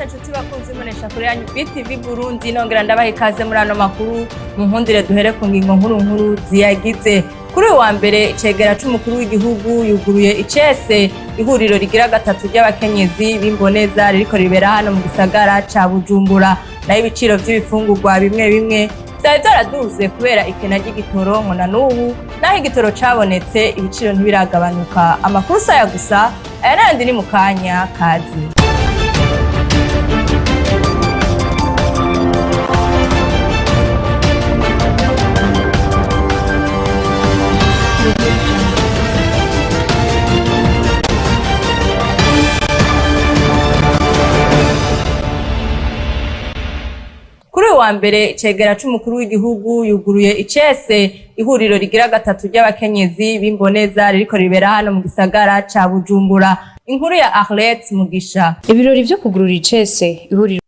Mwese nshuti bakunzi ibonesha kure yanyu BTV Burundi, nongera ndabaha ikaze muri ano makuru. Mu nkundire duhere ku ngingo nkuru nkuru ziyagize. Kuri uyu wa mbere, icegera c'umukuru w'igihugu yuguruye icese ihuriro rigira gatatu ry'abakenyezi b'imboneza ririko ribera hano mu gisagara ca Bujumbura. Nayo ibiciro vy'ibifungurwa bimwe bimwe vyari vyaraduze kubera ikena ry'igitoro, ngo na n'ubu naho igitoro cabonetse ibiciro ntibiragabanuka. Amakuru saya gusa aya n'ayandi ni mu kanya kazi. Kuri uyu wa mbere, icegera c'umukuru w'igihugu yuguruye icese ihuriro rigira gatatu ry'abakenyezi b'imboneza ririko ribera hano mu gisagara ca Bujumbura. Inkuru ya Arlette Mugisha. Ibirori vyo kugurura icese ihuriro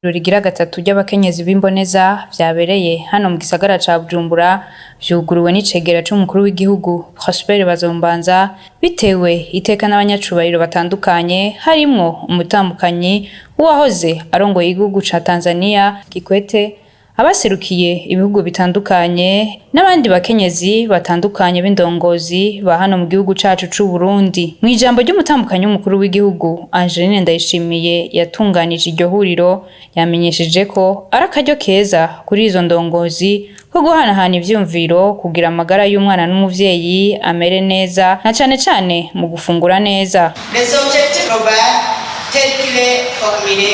rigira gatatu ry'abakenyezi b'imboneza vyabereye hano mu gisagara ca Bujumbura vyuguruwe n'icegera c'umukuru w'igihugu Prosper Bazombanza, bitewe iteka n'abanyacubahiro batandukanye, harimwo umutambukanyi w'uwahoze arongoye igihugu ca Tanzania Kikwete, abaserukiye ibihugu bitandukanye n'abandi bakenyezi batandukanye b'indongozi ba hano mu gihugu cacu c'u Burundi. Mw'ijambo ry'umutambukanyi w'umukuru w'igihugu Angeline Ndayishimiye yatunganije iryo huriro, yamenyesheje ko ari akaryo keza kuri izo ndongozi ko guhanahana ivyumviro kugira amagara y'umwana n'umuvyeyi amere neza, na cane cane mu gufungura neza. Les objectifs globaux tels qu'il est formulé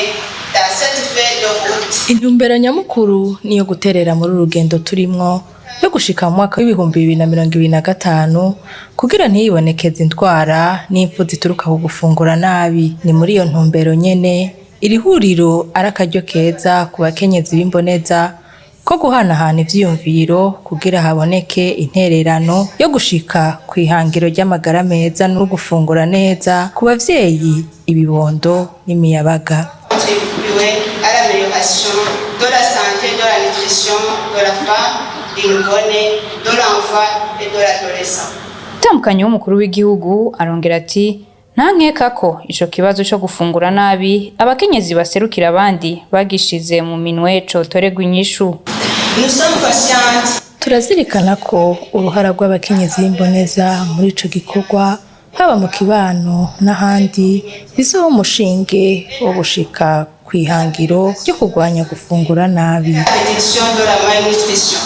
dans cette feuille de route. Intumbero nyamukuru niyo guterera muri uru rugendo turimwo yo gushika mu mwaka w'2025 kugira ntiyibonekeze indwara n'impfu zituruka ku gufungura nabi. Ni muri iyo ntumbero nyene iri huriro ari akaryo keza ku bakenyezi b'imboneza ko guhanahana ivyiyumviro kugira haboneke intererano yo gushika kw'ihangiro ry'amagara meza no gufungura neza ku bavyeyi, ibibondo n'imiyabaga. Contribuer à l'amélioration de la santé, de la nutrition de la femme, du nouveau-né, de l'enfant et de l'adolescent. Umutambukanyi w'umukuru w'igihugu arongera ati: "Nta nkeka ko ico kibazo co gufungura nabi abakenyezi baserukira abandi bagishize mu minwe cotorerwa inyishu." Nous sommes conscientes Turazirikana ko uruhara rw'abakenyezi b'imboneza muri ico gikorwa, haba mu kibano n'ahandi, bizoba umushinge wo gushika kw'ihangiro ryo kurwanya gufungura nabi. La réduction de la malnutrition.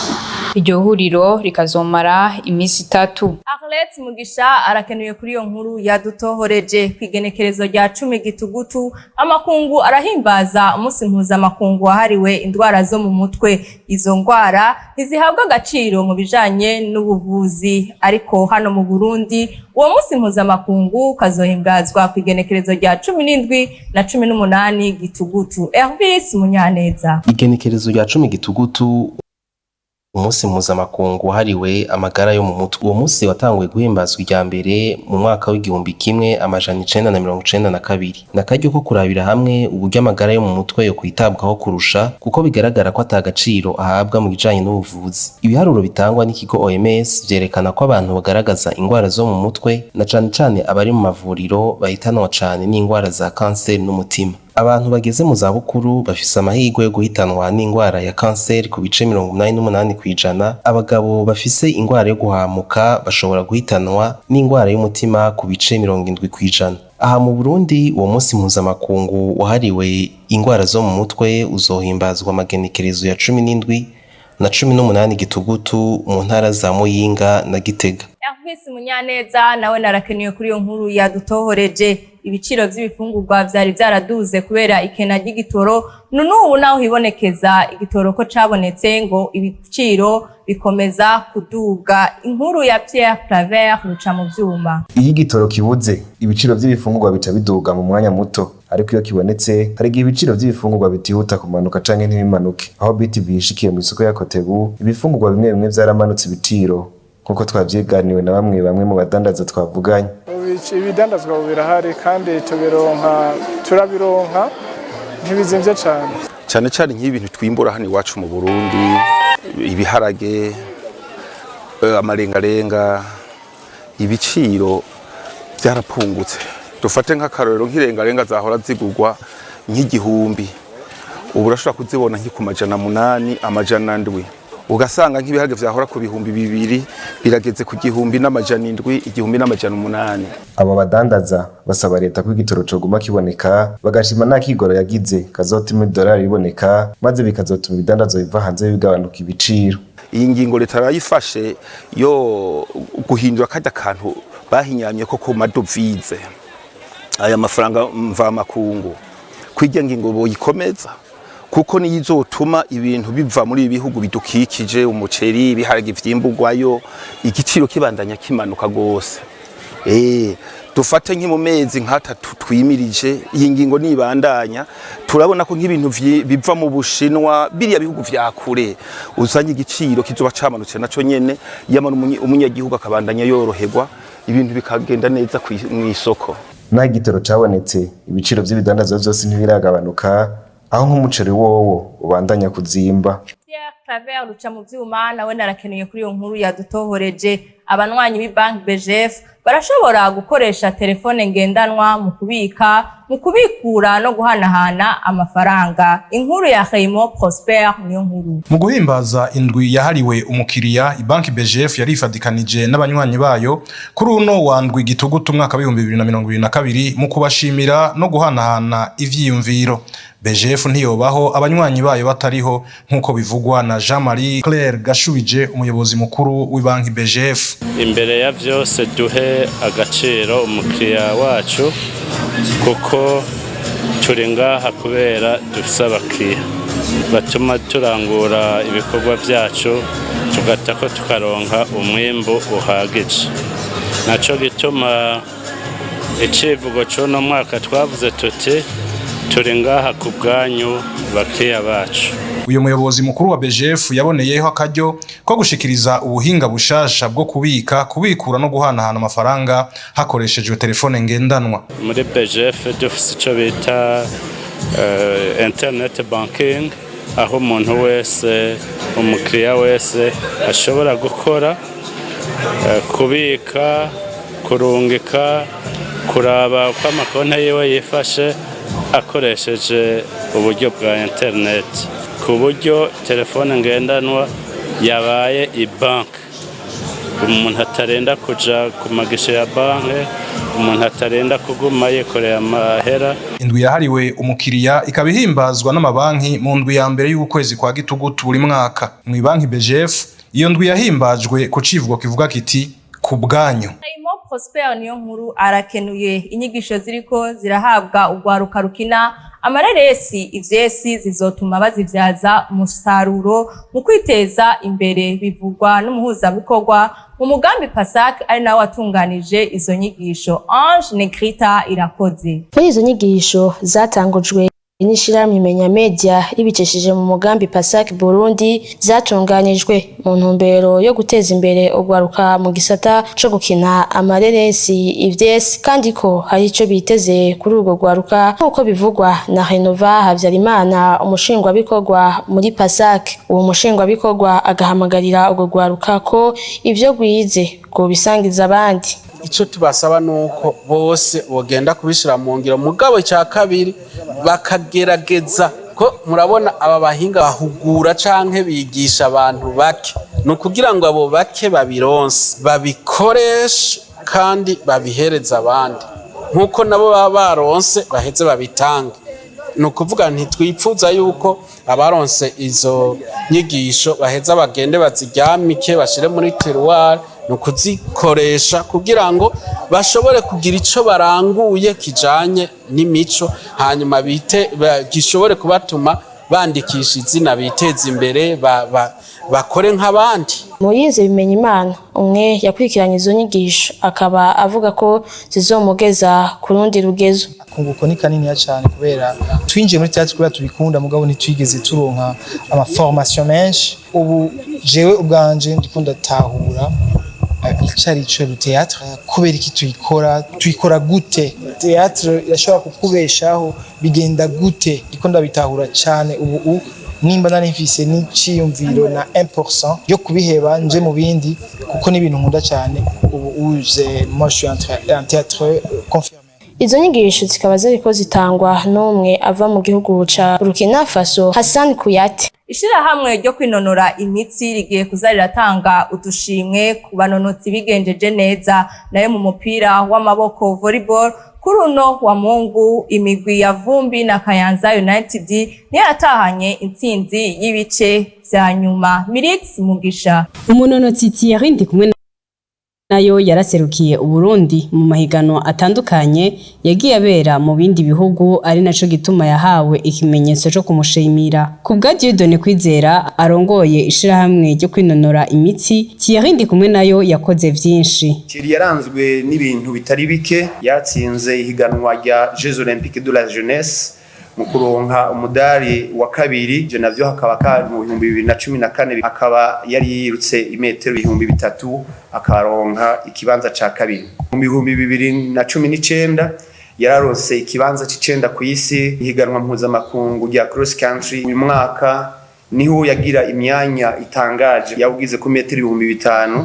Iryo huriro rikazomara imisi 3. Arlette Mugisha arakenuye kuri iyo nkuru yadutohoreje. Kw'igenekerezo rya 10 Gitugutu, amakungu arahimbaza umunsi mpuzamakungu wahariwe indwara zo mu mutwe. Izo ndwara ntizihabwa agaciro mu bijanye n'ubuvuzi, ariko hano mu Burundi uwo munsi mpuzamakungu ukazohimbazwa kw'igenekerezo rya 17 na 18 Gitugutu. Hervis Munyaneza. Igenekerezo rya 10 Gitugutu, umunsi mpuzamakungu wahariwe amagara yo mu mutwe. Uwo munsi watanguye guhimbazwa irya mbere mu mwaka w'1992. Ni akaryo ko kurabira hamwe uburyo amagara yo mu mutwe yo kwitabwaho kurusha, kuko bigaragara ko ata gaciro ahabwa mu bijanye n'ubuvuzi. Ibiharuro bitangwa n'ikigo OMS vyerekana ko abantu bagaragaza ingwara zo mu mutwe, na cane cane abari mu mavuriro, bahitanwa cane n'ingwara za kanseri n'umutima. Abantu bageze mu zabukuru bafise amahirwe yo guhitanwa n'ingwara ya kanseri ku bice 88%. Abagabo bafise ingwara yo guhamuka bashobora guhitanwa n'ingwara y'umutima ku bice 70%. Aha mu Burundi, uwo munsi mpuzamakungu wahariwe ingwara zo mu mutwe uzohimbazwa amagenekerezo ya 17 na 18 Gitugutu mu ntara za Muyinga na Gitega. Hervis Munyaneza nawe narakenuye kuri iyo nkuru yadutohoreje. Ibiciro vy'ibifungurwa vyari vyaraduze kubera ikena ry'igitoro. N'ubu naho hibonekeza igitoro ko cabonetse, ngo ibiciro bikomeza kuduga. Inkuru ya Pierre Claver ruca mu vyuma. Iyo igitoro kibuze, ibiciro vy'ibifungurwa bica biduga mu mwanya muto, ariko iyo kibonetse hari igihe ibiciro vy'ibifungurwa bitihuta kumanuka canke ntibimanuke. Aho BTV yishikiye mu isoko ya Kotebu, ibifungurwa bimwe bimwe vyaramanutse ibiciro, nk'uko twavyiganiwe na bamwe bamwe mu badandaza twavuganye. Ibidandazwa ubu birahari kandi tubironka, turabironka, ntibizimvye cane. Cyane cyane nk'ibintu twimbura hano iwacu mu Burundi, ibiharage, amarengarenga, ibiciro byarapungutse. Dufate nk'akarorero nk'irengarenga zahora zigurwa nk'igihumbi, ubu urashobora kuzibona nki ku 800, 700. Ugasanga nk'ibiharage vyahora ku 2000 birageze ku 1700, 1800. Abo badandaza basaba leta ko igitoro coguma kiboneka, bagashima n'akigoro yagize kazotuma idolari riboneka, maze bikazotuma ibidandazwa biva hanze bigabanuka ibiciro. Iyi ngingo leta yarayifashe yo guhindura karya kantu bahinyamye ko ku madovize, aya mafaranga mvamakungu, kwirya ngingo boyikomeza, kuko niyo izotuma ibintu biva muri ibi bihugu bidukikije, umuceri, ibiharage vyimburwayo, igiciro kibandanya kimanuka gose. Dufate nki mu mezi nk'atatu twimirije, iyi ngingo nibandanya, turabona ko nk'ibintu biva mu Bushinwa, biriya bihugu vya kure, uzanye igiciro kizoba camanutse naco nyene, yamara umunyagihugu akabandanya yoroherwa, ibintu bikagenda neza mw'isoko. Naho igitoro cabonetse, ibiciro vy'ibidandazwa vyose ntibiragabanuka, aho nk'umuceri wowo ubandanya kuzimba. Pierre Claver ruca mu vyuma nawe narakenuye kuri iyo nkuru yadutohoreje. Abanywanyi b'ibanki BGF barashobora gukoresha telefone ngendanwa mu kubika, mu kubikura no guhanahana amafaranga. Inkuru ya Raymond Prosper niyo nkuru. Mu guhimbaza indwi yahariwe umukiriya, ibanki BGF yarifadikanije n'abanywanyi bayo kuri uno wa ndwi gitugutu umwaka w'2022 mu kubashimira no guhanahana ivyiyumviro. BGF ntiyobaho abanywanyi bayo batariho, nk'uko bivugwa na Jean-Marie Claire Gashubije, umuyobozi mukuru w'ibanki BGF. Imbere ya byose, duhe agaciro umukiriya wacu, kuko turi ngaha kubera dufise abakiriya batuma turangura ibikorwa byacu, tugatako tukaronka umwimbu uhagije. Naco gituma icivugo c'uno mwaka twavuze tuti: "Turi ngaha ku bwanyu, bakiriya bacu." Uyu muyobozi mukuru wa BGF yaboneyeho akaryo ko gushikiriza ubuhinga bushasha bwo kubika, kubikura no guhanahana amafaranga hakoreshejwe telefone ngendanwa. Muri BGF dufise ico bita internet banking, aho umuntu wese, umukiriya wese ashobora gukora kubika, kurungika, kuraba uko amakonti yiwe yifashe akoresheje uburyo bwa internet, ku buryo telefone ngendanwa yabaye ibanki, umuntu atarenda kuja ku magishe ya banki, umuntu atarenda kuguma yikoreye amahera. Indwi yahariwe umukiriya ikaba ihimbazwa n'amabanki mu ndwi ya mbere y'ukwezi kwa gitugutu buri mwaka. Mu banki BGF, iyo ndwi yahimbajwe ku civugo kivuga kiti: "Ku bwanyu." Raymond Prosper niyo nkuru arakenuye. Inyigisho ziriko zirahabwa urwaruka rukina amareresi ivyesi zizotuma bazivyaza umusaruro mu kwiteza imbere, bivugwa n'umuhuzabikorwa mu mugambi PASAC, ari nawe watunganije izo nyigisho, Ange Negrita Irakoze. Muri izo nyigisho zatangujwe n'ishirahamwe Imenya Media ribicishije mu mugambi PASAC Burundi, zatunganijwe mu ntumbero yo guteza imbere urwaruka mu gisata co gukina amareresi ivyesi, kandi ko hari ico biteze kuri urwo rwaruka, nk'uko bivugwa na Renova Havyarimana, umushingwabikorwa muri PASAC. Uwo mushingwabikorwa agahamagarira urwo rwaruka ko ivyo rwize rwobisangiza abandi. Icyo tubasaba ni uko bose bogenda kubishyira mu ngiro. Mugabo icya kabiri, bakagerageza ko murabona aba bahinga bahugura canke bigisha abantu bake, ni ukugira ngo abo bake babironse babikoreshe kandi babihereze abandi, nk'uko nabo baba baronse baheze babitange. Ni ukuvuga ntitwipfuza yuko abaronse izo nyigisho baheza bagende baziryamike, bashire muri tiroir. Ni ukuzikoresha kugira ngo bashobore kugira ico baranguye kijanye n'imico, hanyuma bite gishobore kubatuma bandikisha izina, biteza imbere, bakore nk'abandi. Moyize Bimenyimana, umwe yakurikiranye izo nyigisho, akaba avuga ko zizomugeza ku rundi rugezo. Akunguko ni kaniniya cyane, kubera twinjiye muri théâtre kubera tubikunda, mugabo ntitwigeze turonka amaformation menshi. Ubu jewe ubwanje ndiko ndatahura icyo ari cyo le théâtre, kubera iki tuyikora, tuyikora gute, théâtre irashobora kukubeshaho, bigenda gute. Ndiko ndabitahura cyane ubu. Nimba nari mfise n'iciyumviro na 1% yo kubiheba nje mu bindi, kuko ni ibintu nkunda cyane, ubu uze moi je suis un théâtre confirmé. Izo nyigisho zikaba ziriko zitangwa n'umwe ava mu gihugu ca Burkina Faso, Hassan Kuyate. Ishirahamwe ryo kwinonora imitsi rigiye kuza riratanga udushimwe ku banonotsi bigenjeje neza. Nayo mu mupira w'amaboko, volleyball, kuri uno wa Mungu imigwi ya Vumbi na Kayanza United niyo yatahanye intsinzi y'ibice vya nyuma. Mirix Mugisha. Umunonotsi Thierry Ndikumwe nayo yaraserukiye Uburundi mu mahiganwa atandukanye yagiye abera mu bindi bihugu, ari naco gituma yahawe ikimenyetso co kumushimira. Ku bwa Dieudonné Kwizera arongoye ishirahamwe ryo kwinonora imitsi, Thierry Ndikumwe nayo yakoze vyinshi. Thierry yaranzwe n'ibintu bitari bike. Yatsinze ihiganwa rya Jeux Olympiques de la Jeunesse mu kuronka umudari wa kabiri. Ivyo navyo hakaba kari mu 2014, akaba yari yirutse imetero 3000, akaronka ikibanza ca kabiri. Mu 2019 yararonse ikibanza c'icenda kw'isi ihiganwa mpuzamakungu rya cross country. Uyu mwaka niho yagira imyanya itangaje, yawugize ku metero 5000,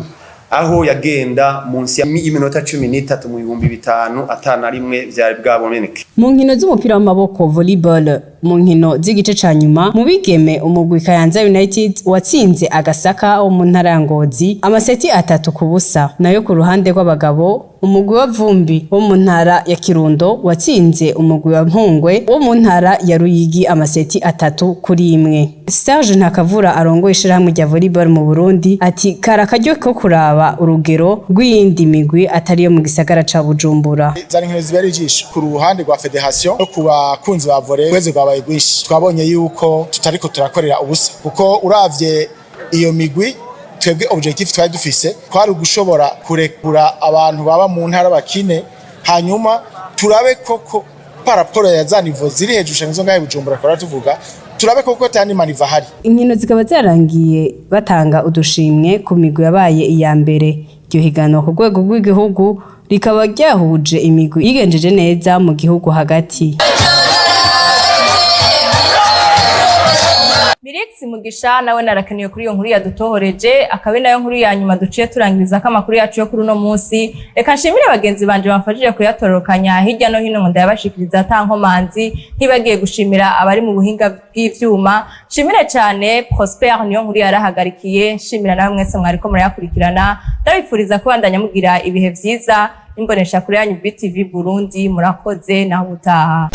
aho yagenda munsi y'iminota 13 mu 5000, atana rimwe vyari bwaboneke. Mu nkino z'umupira w'amaboko, volleyball, mu nkino z'igice ca nyuma mu bigeme, umugwi Kayanza United watsinze Agasaka wo mu ntara ya Ngozi amaseti 3-0. Nayo ku ruhande rw'abagabo, umugwi wa Vumbi wo mu ntara ya Kirundo watsinze umugwi wa Mpungwe wo mu ntara ya Ruyigi amaseti 3-1. Serge Ntakavura arongoye ishirahamwe rya volleyball mu Burundi ati kari akaryo ko kuraba urugero rw'iyindi migwi atari yo mu gisagara ca Bujumbura. Zari inkino zibereye ijisho ku ruhande rwa fédération no ku bakunzi ba volley. Ukwezi rwabaye rwinshi, twabonye yuko tutariko turakorera ubusa, kuko uravye iyo migwi, twebwe objectif twari dufise kwari ugushobora kurekura abantu baba mu ntara bakine, hanyuma turabe koko par rapport ya za niveau ziri hejuru cyane zo ngahe Bujumbura kora tuvuga, turabe koko atandi ma niveau ahari. Inkino zikaba zarangiye batanga udushimwe ku migwi yabaye iya mbere. Iryo higanwa ku rwego rw'igihugu rikaba ryahuje imigwi yigenjeje neza mu gihugu hagati. Mirix Mugisha nawe narakenewe kuri iyo nkuru yadutohoreje, akaba nayo nkuru ya nyuma duciye turangiriza ko amakuru yacu yo kuri uno munsi. Reka nshimire bagenzi banje bamfashije kuyatororokanya hirya no hino ngo ndayabashikiriza ata nkomanzi, ntibagiye gushimira abari mu buhinga bw'ivyuma. Nshimire cyane Prosper niyo nkuru yarahagarikiye. Nshimira nawe mwese mwariko murayakurikirana, ndabifuriza kubandanya mugira ibihe vyiza imbonesha kuri yanyu BTV Burundi. Murakoze, naho ubutaha.